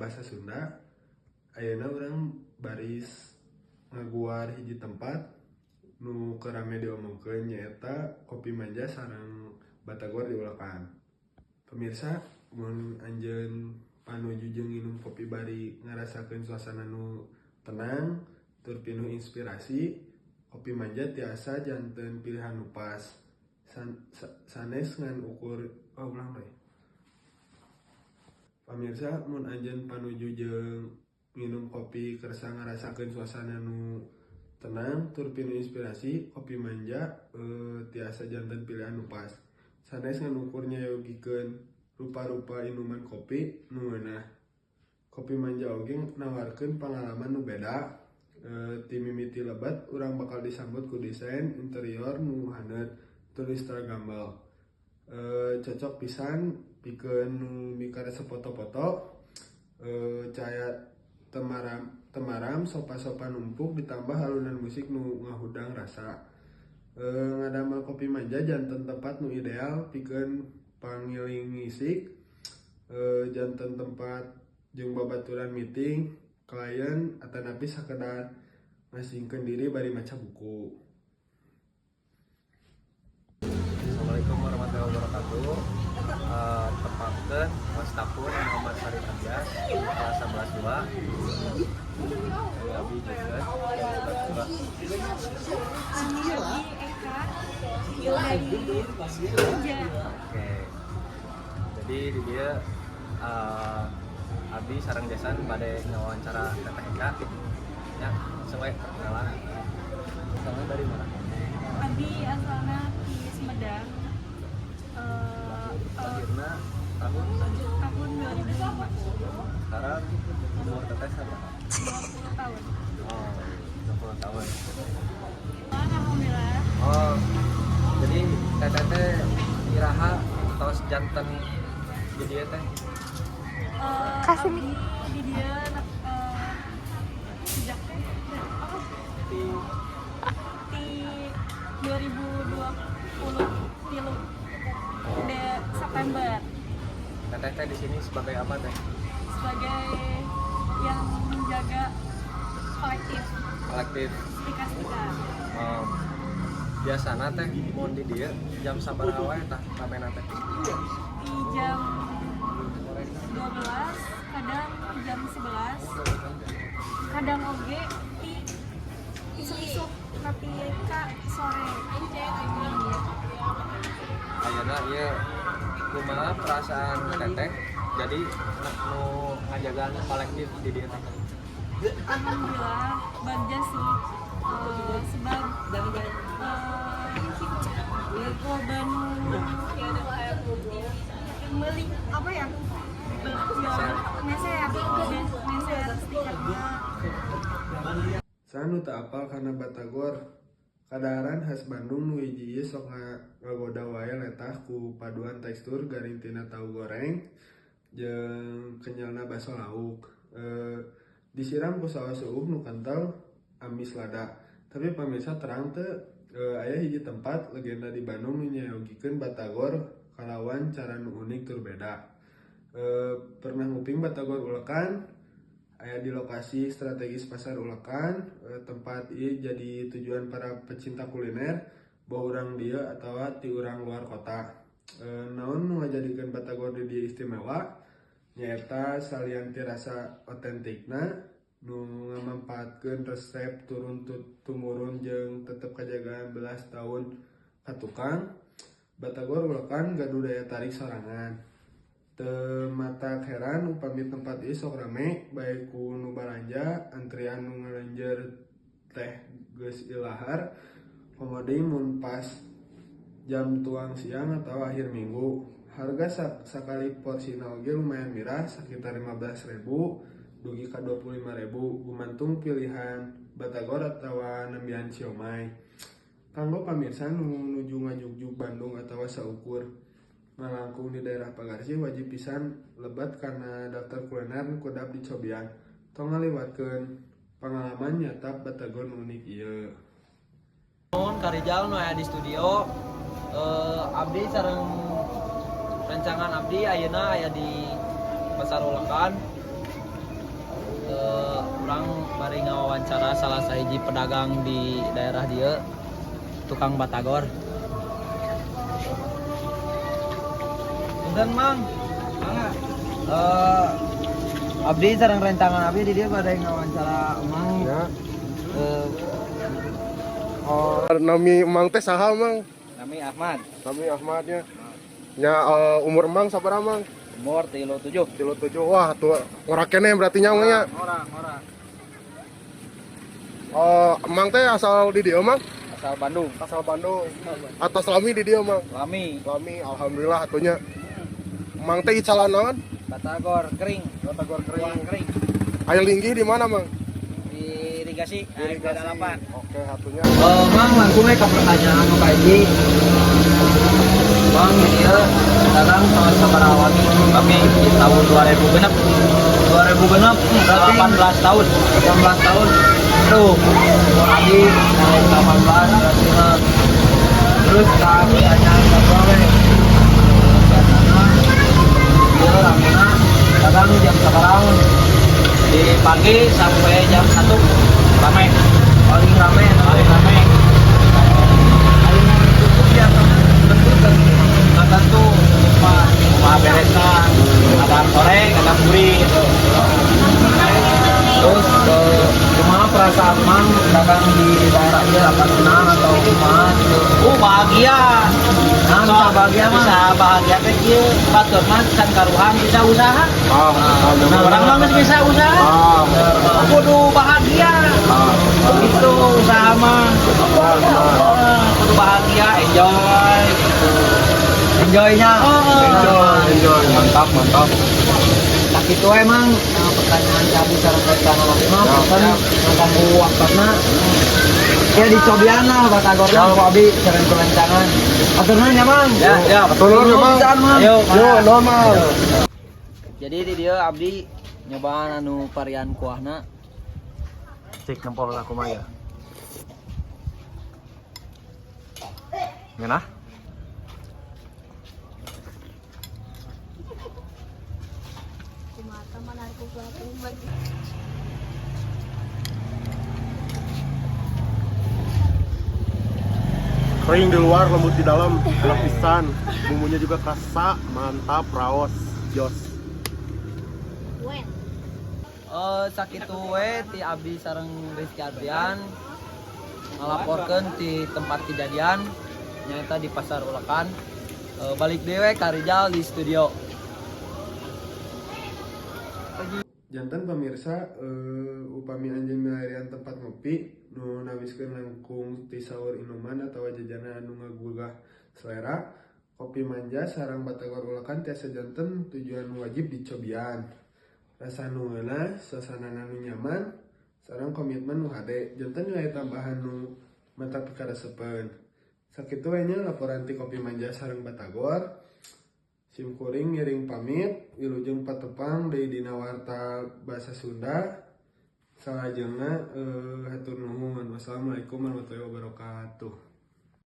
Bahasa Sunda. Ayeuna urang baris ngaguar hiji tempat nu keur rame diomongkeun, nyaeta Kopi Manja sareng Batagor di Ulekan. Pemirsa, mun anjeun panuju jeung nginum kopi bari ngarasakeun suasana nu tenang tur pinuh inspirasi, Kopi Manja tiasa janten pilihan nu pas. Sanes ngan ukur, oh, ulang deui. Pamirsa, mun anjeun panuju jeung nginum kopi kersa ngarasakeun suasana nu tenang tur pinuh inspirasi, Kopi Manja tiasa janten pilihan nu pas. Sanes ngan ukur nyayogikeun rupa-rupa inuman kopi nu ngeunah. Kopi Manja oge nawarkeun pangalaman nu beda. Ti mimiti lebet, urang bakal disambut ku desain interior nu haneut tur instagramable. Cocok pisan pikeun nu mikaresep foto-foto, cahaya temaram temaram, sofa-sofa numpuk, ditambah alunan musik nu ngahudang rasa. Ngadamel Kopi Manja janten tempat nu ideal pikeun pangiling ngisik, janten tempat jeung babaturan meeting, klien, atanapi sakedar ngasingkeun diri bari maca buku. Assalamualaikum warahmatullahi wabarakatuh. Tepangkeun wasta pun Muhammad Farid Abias, kelas 11 2. Dari Abi juga kelas 11 2. Abi Eka dari Jogja. Oke. Jadi di dieu Abi sareng Jason bade ngawawancara Teteh Eka. Ya, langsung we perkenalan. Asalnya dari mana? Abi asalnya di Sumedang. Lahirna tahun? Tahun 2005. Sekarang umur Teteh berapa? 20 tahun. Oh, 20 tahun. Alhamdulillah. Oh, jadi Teteh teh iraha tos janten di dieu teh? Kasih Abi di dieu sejak apa? Di Di 2020 tilu de September. Teteh teh di sini sebagai apa teh? Sebagai yang menjaga kolektif. Kolektif. Stika-stika. Oh, biasana teh mun di dieu jam sabaraha wae tah ramena teh? Di jam 12, kadang jam 11, kadang oge di isuk-isuk tapi ka sore. Ayeuna ieu kumaha perasaan Teteh jadi nu ngajagaan kolektif di dieu teh? Alhamdulillah bagja sih, sebab loba nu meuli, apa ya, ya meser meser stikernya. Saha nu teu apal kana batagor? Kadaharan khas Bandung nu hiji ieu sok ngagoda wae letah ku paduan tekstur garing tina tahu goreng jeung kenyalna baso lauk. Disiram ku saos suuh nu kental amis lada. Tapi pamirsa, terang teu aya hiji tempat legenda di Bandung nu nyayogikeun batagor kalawan cara nu unik tur beda? Pernah nguping Batagor Ulekan? Aya di lokasi strategis Pasar Ulekan. Tempat ieu jadi tujuan para pecinta kuliner, boh urang dieu atawa ti urang luar kota. Naon nu ngajadikeun batagor di dieu istimewa? Nyaeta salian ti rasa otentikna nu ngamampaatkeun resep turun tumurun jeung tetep kajagaan belas tahun ka tukang. Batagor Ulekan gaduh daya tarik sorangan. Teu matak heran upami tempat ieu sok rame bae ku nu balanja, antrian nu ngalenjer teh geus ilahar, komo deui mun pas jam tuang siang atau akhir minggu. Harga sakali porsina oge lumayan mirah, sakitar 15.000 dugi ka 25.000 gumantung pilihan batagor atawa nambihan siomay. Kanggo pamirsa nu nuju ngajugjug Bandung atawa saukur ngalangkung di daerah Pagarsih, wajib pisan lebet kana daftar kuliner nu kedap dicobian. Tong ngaliwatkeun pangalaman nyatap batagor nu unik ieu. Nuhun ka Rijal nu aya di studio. Abdi sareng rencangan abdi ayeuna aya di Pasar Ulekan. ngawawancara salah sahiji pedagang di daerah dieu, tukang batagor. Punten, Mang. Mangga. Abdi sareng rencangan abdi di dieu bade ngawawancara Mang. Ya. Eh, Oh, nami Mang teh saha, Mang? Nami Ahmad. Nami Ahmad nya. Nya, umur Mang sabaraha, Mang? Umur 37. 37. Wah, tuh ngora keneh berarti nya, Mang, nya. Ngora, ngora. Oh, Mang teh asal di dieu, Mang? Asal Bandung. Asal Bandung. Atau lami di dieu, Mang? Lami. Lami, alhamdulillah atuh nya. Mang teh icalan naon? Batagor kering. Batagor Kering. Kering. Aya linggih di mana, Mang? Di irigasi. Irigasi. Oke, atuh nya. Mang, langsung we ke pertanyaan nu kahiji. Mang, di dieu dagang tahun sabaraha wami? Kami di tahun 2000 genep. 2000 genep, 18 tahun. 18 tahun. Aduh, umur abdi naik 18 berarti mah. Terus ke pertanyaan kedua we. Biasana dieu ramena dagang jam sabaraha? Di pagi sampai jam 1 ramai. Paling rame? Paling ramai. Paling tutup biasanya tentu kan? Nggak tentu, Pak. Kumaha beresna. Kadang sore, kadang gurih gitu. Terus kumaha perasaan Mang dagang di daerah ieu, apa senang atau kumaha gitu? Bahagia. Nah, bisa bahagia mah. Bisa bahagia teh kieu, batur mah can karuhan bisa usaha. Ah, Nah, urang mah geus bisa usaha. Ah, Kudu bahagia. ah. Gitu usaha mah. Kudu bahagia, enjoy gitu. Enjoy-nya. Oh. Enjoy, enjoy. Mantap, mantap. Tak itu emang pertanyaan kami secara rencana abdi mah, Ya. pesan kanggo waktosna. Ya, dicobian lah batagorna ku abdi sareng kerencangan. Atur nuhun ya, Mang. Ya, ya. Atur nuhun ya, Mang. Pisan, Mang. Ayo. Yo, normal. Jadi di dieu abdi nyobaan anu varian kuahna. Cik nempol aku mah ya. Ngeunah? Kumata menarik bagi Kering di luar, lembut di dalam, enak pisan. Bumbunya juga kerasa, mantap, raos, jos. Wen. Sakitu we ti abdi sareng Rizky Adrian ngalaporkeun ti tempat kejadian, nyaeta di Pasar Ulekan. Balik deui we ka Rijal di studio. Janten pemirsa, upami anjeun milarian tempat ngopi nu nawiskeun langkung ti saur inuman atawa jajanan anu ngagugah selera, Kopi Manja sareng Batagor Ulekan tiasa janten tujuan nu wajib dicobian. Rasa nu ngeunah, suasana nu nyaman, sareng komitmen nu hade janten nilai tambahan nu matak pikaresepeun. Sakitu we nya laporan ti Kopi Manja sareng Batagor. Sim kuring ngiring pamit, wilujeng patepang deui dina Warta Bahasa Sunda salajengna. Hatur nuhun, wassalamualaikum warahmatullahi wabarakatuh.